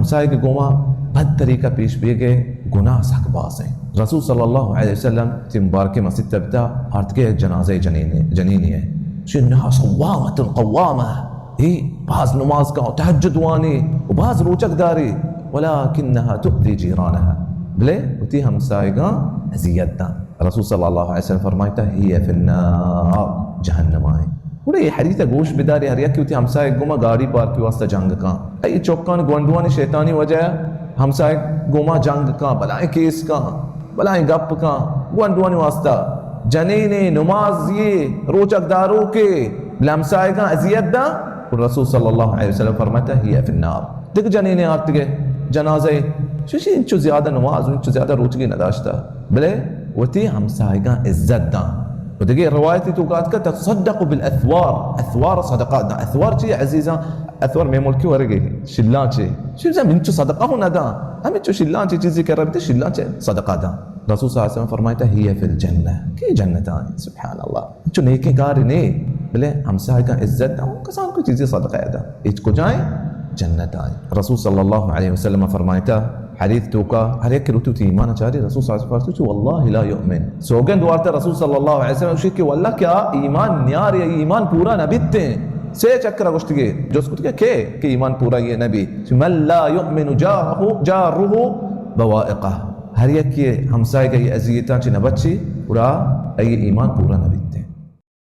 ہمسائگ گوما بد طریقہ پیش بیگ ءِ گناہ سک باز ایں۔ رسول صلی اللہ علیہ وسلم وتی مبارکیں مسیت ءَ بتا آرتگے جنازہ جنینے، جنینے ءِ۔ شی الناس قوامۃ قوامہ، اے باز نماز کا، تہجد وانی و باز روچگ داری، ولکنها تؤذی جیرانها، بلے وتی ہمسائگاں اذیت داں۔ رسول صلی اللہ علیہ وسلم فرمائتا، هي في النار، جہنم ءَ ایں۔ گڑا اے حدیث ءَ گوش بدارے، ہر یکے وتی ہمسائگ گوما گاڑی پارکی واسطہ جنگ کاں۔ اے چکان گونڈوانی شیطانی وجہ ءَ ہمسائگ گوما جنگ کاں، بلائیں کیس کاں، بلائیں گپ کاں، گونڈوانی واسطہ۔ جنینے، نمازی، روچگ داروکے، بلے ہمسائگاں اذیت داں۔ رسول صلی اللہ علیہ وسلم فرمائتا، هي في النار۔ دگہ جنینے آرتگے جنازہ ءَ، ششی انچو زیادہ نماز، انچو زیادہ روچگی نداشتہ، بلے وتی ہمسائگاں عزت داں۔ و دگہ روایتی توکا آتکہ، تصدق بالاثوار، اثوار صدقہ داں۔ اثوار چی عزیزاں؟ اثوار مئے ملکی ورگے، شلانچے۔ شی بزاں انچو صدقہ ہوں نداں، ہمینچو شلانچے چیزے کہ ربتے شلانچے صدقہ داں۔ رسول صلی اللہ علیہ وسلم فرمائتا، هي في الجنة، کہ جنت ءَ ایں۔ سبحان اللہ۔ چو نیکیں کارے نے، بلے ہمسائگاں عزت داں، کسان کوئی چیزے صدقہ داں۔ ہچ کجا ایں؟ جنت ءَ ایں۔ رسول صلی اللہ علیہ وسلم فرمائتا، حدیث توکا، ہر یک کہ روتی وتی ایمان چاری، رسول صلی اللہ علیہ وسلم فرمائتا، والله لا يؤمن۔ سوگند وارتا رسول صلی اللہ علیہ وسلم، گوشی کہ واللہ کہ آ ایمان نیارے، ایمان پورا نہ بیتیں۔ سے چکر گوشتگے، جست کتگے کہ، کہ ایمان پورا یہ نبی۔ من لا يؤمن جاره، جاره بوائقه۔ ہر یکے ہمسائگ ءِ اذیتاں چہ نہ بچی، گڑا آئی ایمان پورا نہ بیت۔